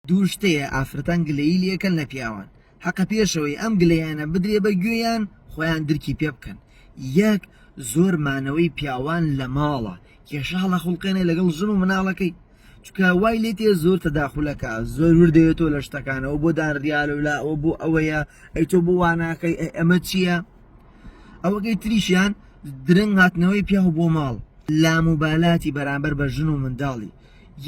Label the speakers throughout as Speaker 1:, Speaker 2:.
Speaker 1: دوو شت هەیە ئافرەتان گلەیی لێکەن لە پیاوان حەقە پێشەوەی ئەم گلەیانە بدرێ بە گوێیان خۆیان درکی پێ بکەن یەک زۆر مانەوەی پیاوان لە ماڵە کێشە هەڵەخوڵقێنێ لەگەڵ ژن و مناڵەکەی چونکە وای لێ تێ زۆر تەداخولەکە زۆر وردەیەتەوە لە شتەکانەوە بۆ دانریالە و لا ئەوە بۆ ئەوەیە ئەی تۆ بۆ واناکەی ئەی ئەمە چییە ئەوەکەی تریشیان درەنگ هاتنەوەی پیاو بۆ ماڵ لاموبالاتی بەرامبەر بە ژن و منداڵی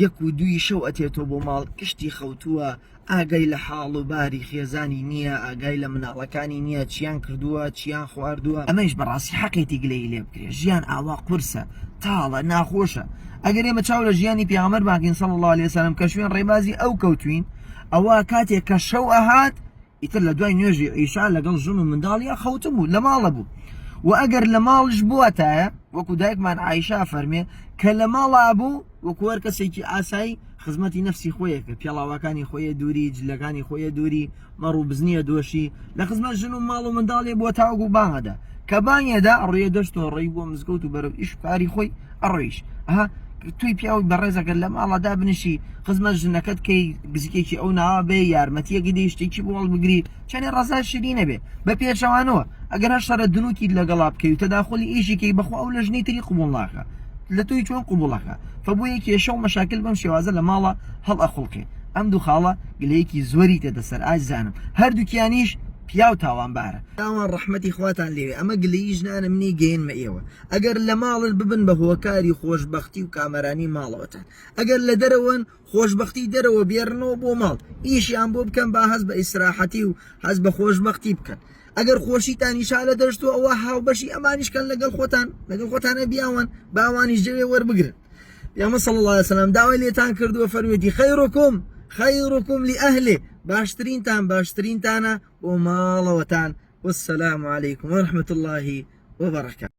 Speaker 1: یەک و دووی شەو ئەتێتۆ بۆ ماڵ گشتی خەوتووە ئاگای لە حاڵ و باری خێزانی نییە ئاگای لە مناڵەکانی نییە چیان کردووە چیان خواردووە ئەمەیش بەڕاستی حەقێتی گلەیی لێ بکرێ ژیان ئاوا قورسە تاڵە ناخۆشە ئەگەر ئێمە چاو لە ژیانی پێغەمبەر باکەین صلی اللە علیه وسلم کە شوێن ڕێبازی ئەو کەوتوین ئەوە کاتێک کە شەو ئەهات ئیتر لە دوای نوێژی عیشا لەگەڵ ژن و منداڵیا خەوتبوو لە ماڵە بوو و ئەگەر لە ماڵش بووەتایە وەکو دایکمان عیشا فەرمێ کە لە ماڵا بوو وەکو هەر کەسێکی ئاسایی خزمەتی نەفسی خۆیە کە پێڵاوەکانی خۆیە دووری جلەکانی خۆیە دووری مەڕ و بزنیە دۆشی لە خزمەت ژن و ماڵ و منداڵێ بووە تاوەکو بانگەدا کە بانگێدا ڕێ دەشتەوە ڕێی بۆ مزگەوت و بەرەو ئیش کاری خۆی ئەڕۆیش ئەها توی پیاوی بەڕێز ئەگەر لە ماڵە دابنیشی خزمەت ژنەکەت کەی گزیکێکی ئەو ناوە بێ یارمەتیەکی دەی شتێکی بۆ هەڵبگری چەنێ ڕەزا شیرینە بێ بە پێچەوانەوە ئەگەر هەر شەرە دنوکیت لەگەڵا بکەی و تەداخلی ئیشی کەی بەخوا ئەو لە ژنی تری قبوڵ ناکا لە تۆی چۆن قبوڵەکە فەبوویە کێشە و مەشاکل بەم شێوازە لە ماڵە هەڵ ئەخوڵقێ ئەم دوو خاڵە گلەیەکی زۆری تێتە سەر ئازیزانم هەردووکیانیش پیاو تاوانبارە. پیاوان ڕەحمەتی خواتان لێوێ ئەمە گلەیی ژنانە منی گەیەنمە ئێوە ئەگەر لە ماڵن ببن بە هۆکاری خۆشبەختی و کامەرانی ماڵەوەتان ئەگەر لە دەرەوەن خۆشبەختی دەرەوە بێرنەوە بۆ ماڵ ئیشیان بۆ بکەن با هەست بە ئیسراحەتی و هەست بە خۆشبەختی بکەن ئەگەر خۆشیتانیش لە دەشتوە ئەوە هاوبەشی ئەمانیش کەن لەگەڵ خۆتان لەگەڵ خۆتانە بیاوان باوانیش جەوێ وەربگرن پێغەمبەر صلی الله علیه وسلم داوای لێتان کردووە فەرموویەتی خیرکم خیرکم لأهله باشترینتان باشترینتانە بۆ ماڵەوەتان والسلام علیکم ورحمة الله وبرکاته.